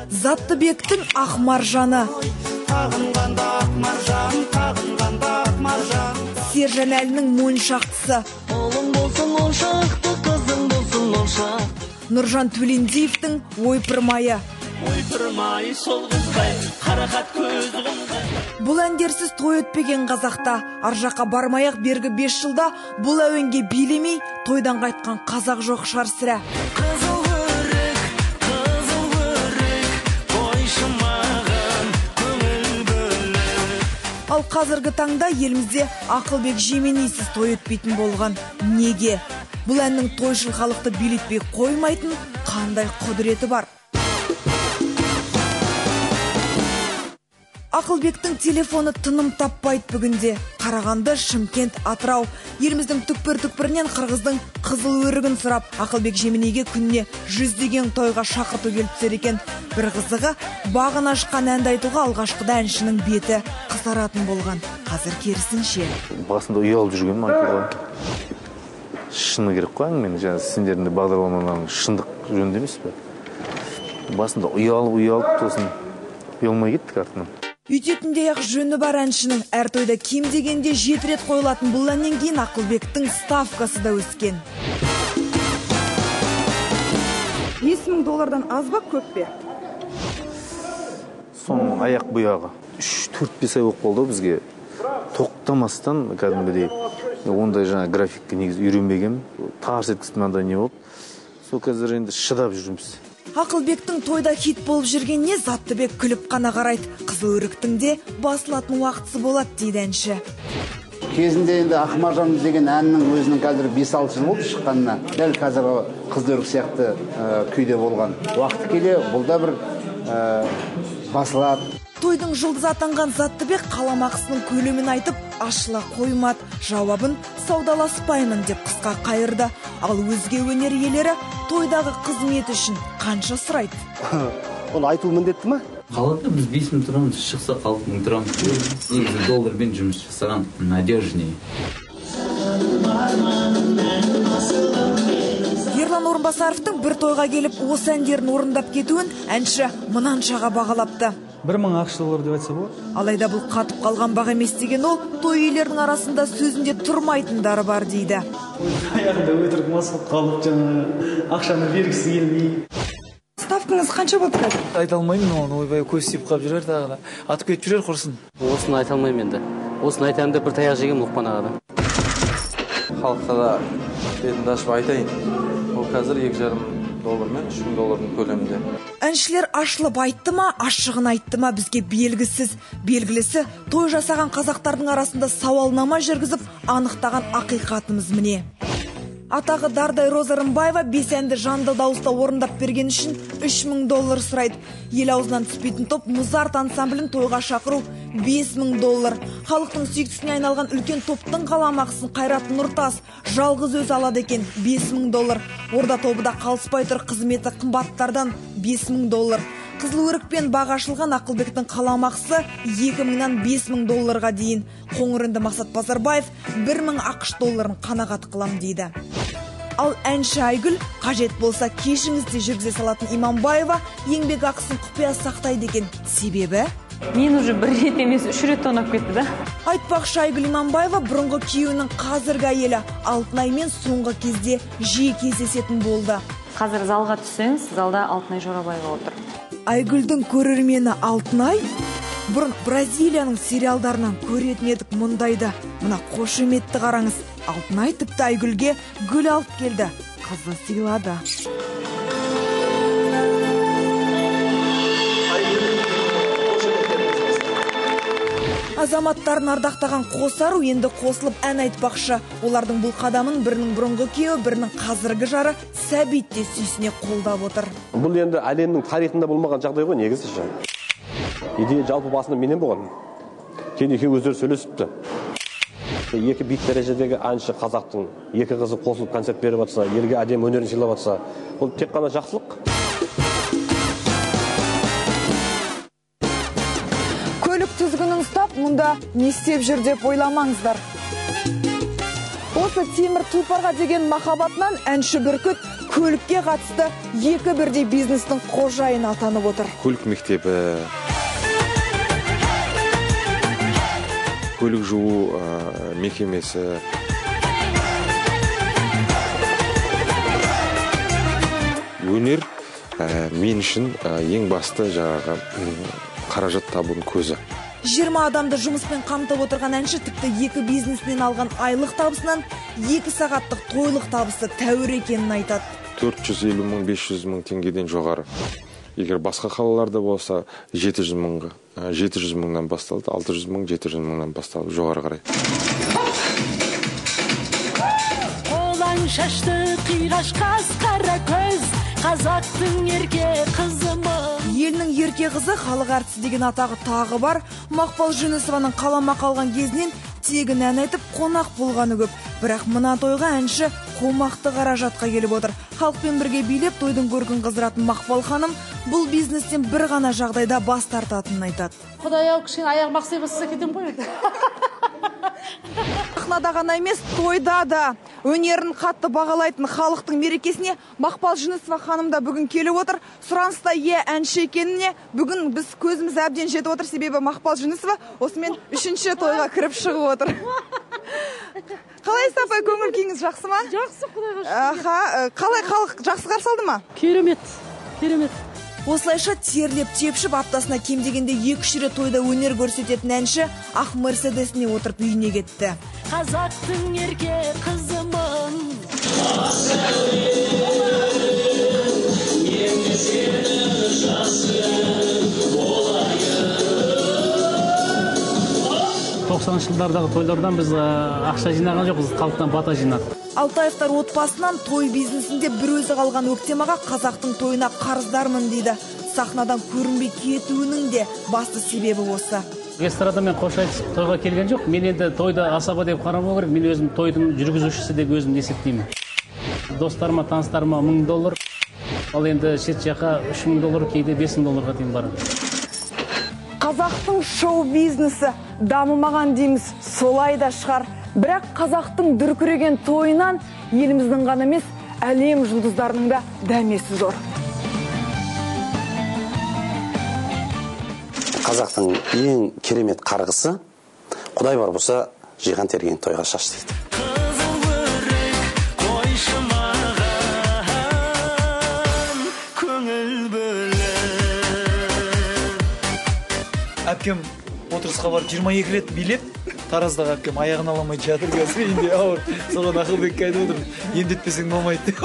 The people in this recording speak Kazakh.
Заттыбектің Ақ маржаны. Тағынғанда ақ маржан, тағынғанда ақ маржан. Сержан Әлінің моншақтысы. Ұлың болсын он шақты, қызың болсын он шақты. Нұржан Төлендиевтің Ойпырмайы. Ойпырмай сол қыздай, қарақат көз құмдай. Бұл әндерсіз той өтпеген қазақта. Ар жаққа бармай-ақ бергі 5 жылда бұл әуенге билемей тойдан қайтқан қазақ жоқ шығар сірә. Қызыл өрік, қызыл өрік, қойшы маған көңіл бөліп. Ал қазіргі таңда елімізде Ақылбек Жеменейсіз той өтпейтін болған. Неге? Бұл әннің тойшыл халықты билетпей қоймайтын қандай құдіреті бар? Ақылбектің телефоны тыным таппайды бүгінде. Қарағанды, Шымкент, Атырау. Еліміздің түкпір-түкпірінен қырғыздың қызыл өрігін сұрап, Ақылбек Жеменейге күніне жүздеген тойға шақырту келіп түсер екен. Бір қызығы, бағын ашқан әнді айтуға алғашқыда әншінің беті қызаратын болған. Қазір керісінше. Басында ұялып жүргенмін айтуға. Шыны керек қой әңгіменің, жаңа сендердің де бағдарламаларың шындық жөнінде емес пе? Басында ұялып, тосын ұялмай кеттік артынан. Үйтетіндей ақ жөні бар әншінің. Әр тойда кем дегенде 7 рет қойылатын бұл әннен кейін Ақылбектің ставкасы да өскен. 5000 доллардан аз ба, көп пе? Соның аяқ бұяғы 3-4-5 ай болып қалды бізге. Тоқтамастан кәдімгідей ондай жаңа графикке негізі үйренбегенмін. Тарс еткізіп мынандай не болды. Сол қазір енді шыдап жүрміз. Ақылбектің тойда хит болып жүргеніне Заттыбек күліп қана қарайды. Қызыл өріктің де басылатын уақытысы болады дейді әнші. Кезінде енді Ақ маржан деген әннің өзінің қазір 5-6 жыл болды шыққанына. Дәл қазір қызыл өрік сияқты күйде болған. Уақыты келе бұл да бір басылады. Тойдың жұлдызы атанған Заттыбек қаламақысының көлемін айтып, ашыла қоймады. Жауабын саудаласпаймын деп қысқа қайырды. Ал өзге өнер иелері тойдағы қызмет үшін қанша сұрайды? Оны айту міндетті ме? Қалада біз 5000 тұрамыз, шықса 6000 тұрамыз. Негізі доллармен жұмыс жасаған надежнее. Ерлан Орынбасаровтың бір тойға келіп осы әндерін орындап кетуін әнші мынаншаға бағалапты. 1000 ақш доллар деп айтса болады. Алайда бұл қатып қалған баға емес деген ол, той иелерінің арасында сөзінде тұрмайтындары бар дейді. Аяғында өтірік мас болып қалып, жаңа ақшаны бергісі келмей. Ставкаңыз қанша болды қазір? Айта алмаймын оны, ойбай, көз тиіп қалып жүрер тағы да. Атып кетіп жүрер құрсын. Осыны айта алмаймын енді. Осыны айтамын деп бір таяқ жегем Лұқпан ағадан. Халыққа да бетімді ашып айтайын. Ол қазір 2,5 доллар мен 3000 доллардың көлемінде. Әншілер ашылып айтты ма, ашығын айтты ма бізге белгісіз. Белгілісі, той жасаған қазақтардың арасында сауалнама жүргізіп, анықтаған ақиқатымыз міне. Атағы дардай Роза Рымбаева 5 әнді жанды дауыста орындап берген үшін 3000 доллар сұрайды. Ел аузынан түспейтін топ Музарт ансамблін тойға шақыру 5000 доллар. Халықтың сүйіктісіне айналған үлкен топтың қаламақысын Қайрат Нұртас жалғыз өзі алады екен 5000 доллар. Орда тобы да қалыспай тұр, қызметі қымбаттардан 5000 доллар. Қызыл өрікпен бағы ашылған Ақылбектің қаламақысы 2000-нан 5000 долларға дейін. Қоңыр үнді Мақсат Базарбаев 1000 ақш долларын қанағат қылам дейді. Ал әнші Айгүл қажет болса кешіңізде жүргізе салатын Иманбаева еңбек ақысын құпия сақтайды екен. Себебі? Мен уже бір рет емес, 3 рет тонап кетті да. Айтпақшы, Айгүл Иманбаева бұрынғы күйеуінің қазіргі әйелі Алтынаймен соңғы кезде жиі кездесетін болды. Қазір залға түссеңіз, залда Алтынай Жорабаева отыр. Айгүлдің көрермені Алтынай? Бұрын Бразилияның сериалдарынан көретін едік мұндайды. Мына қошеметті қараңыз. Алтынай тіпті Айгүлге гүл алып келді. Қызы сыйлады. Азаматтарын ардақтаған қос ару енді қосылып ән айтпақшы. Олардың бұл қадамын бірінің бұрынғы күйеуі, бірінің қазіргі жары Сәбит те сүйсіне қолдап отыр. Бұл енді әлемнің тарихында болмаған жағдай ғой негізі. Идея жалпы басында менен болған. Кейін екеуі өздері сөйлесіпті. Екі биік дәрежедегі әнші қазақтың екі қызы қосылып концерт беріп жатса, елге әдемі өнерін сыйлап жатса, бұл тек қана жақсылық. Көлік тізгінін ұстап, мұнда не істеп жүр деп ойламаңыздар. Осы темір тұлпарға деген махаббатынан әнші Бүркіт көлікке қатысты екі бірдей бизнестің қожайыны атанып отыр. Көлік мектебі, көлік жуу мекемесі. Өнер мен үшін ең басты жаңағы қаражат табудың көзі. 20 адамды жұмыспен қамтып отырған әнші тіпті екі бизнесінен алған айлық табысынан 2 сағаттық тойлық табысы тәуір екенін айтады. 450 мың, 500 мың теңгеден жоғары. Егер басқа қалаларда болса 700 мыңға, 700 мыңнан басталды, 600 мың, 700 мыңнан басталып жоғары қарай. Қолаң шашты қиғаш қас қара көз, қазақтың ерке қызымын. Елінің ерке қызы, халық әртісі деген атағы тағы бар. Мақпал Жүнісованың қаламақы алған кезінен тегін ән айтып қонақ болғаны көп. Бірақ мына тойға әнші қомақты қаражатқа келіп отыр. Халықпен бірге билеп тойдың көркін қыздыратын Мақпал ханым бұл бизнестен бір ғана жағдайда бас тартатынын айтады. Құдай ау, кішкене аяғым ақсай басса кетем ғой. Сахнада ғана емес, тойда да өнерін қатты бағалайтын халықтың мерекесіне Мақпал Жүнісова ханым да бүгін келіп отыр. Сұраныста ие әнші екеніне бүгін біз көзіміз әбден жетіп отыр, себебі Мақпал Жүнісова осымен үшінші тойға кіріп шығып отыр. Қалайсыз, апай, көңіл күйіңіз жақсы ма? Жақсы, Құдайға шүкір. Аха, қалай, халық жақсы қарсы алды ма? Керемет, керемет. Осылайша терлеп тепшіп аптасына кем дегенде 2-3 рет тойда өнер көрсететін әнші ақ Мерседесіне отырып үйіне кетті. Қазақтың ерке қызымын. Тоқсаныншы жылдардағы тойлардан біз ақша жинаған жоқпыз, халықтан бата жинадық. Алтаевтар отбасынан той бизнесінде бір өзі қалған Өктем аға қазақтың тойына қарыздармын дейді. Сахнадан көрінбей кетуінің де басты себебі осы. Эстрадамен қош айтысып тойға келген жоқ. Мен енді тойды асаба деп қарамау керек. Мен өзім тойдың жүргізушісі деп өзім есептеймін. Достарыма, таныстарыма $1000, ал енді шет жаққа $3000, кейде $5000-ға дейін барамын. Қазақтың шоу бизнесі дамымаған дейміз, солай да шығар. Бірақ қазақтың дүркіреген тойынан еліміздің ғана емес, әлем жұлдыздарының да дәмесі зор. Қазақтың ең керемет қарғысы, Құдай бар болса, жиған терген тойға шаш дейді. Қызыл өрік қойшы маған, көңіл бөліп. Әпкем отырысқа барып 22 рет билеп, Тараздағы әпкем аяғын ала алмай жатыр қазір, үйінде ауыр. Соған Ақылбекке айтып отырмын, емдетпесең болмайды деп.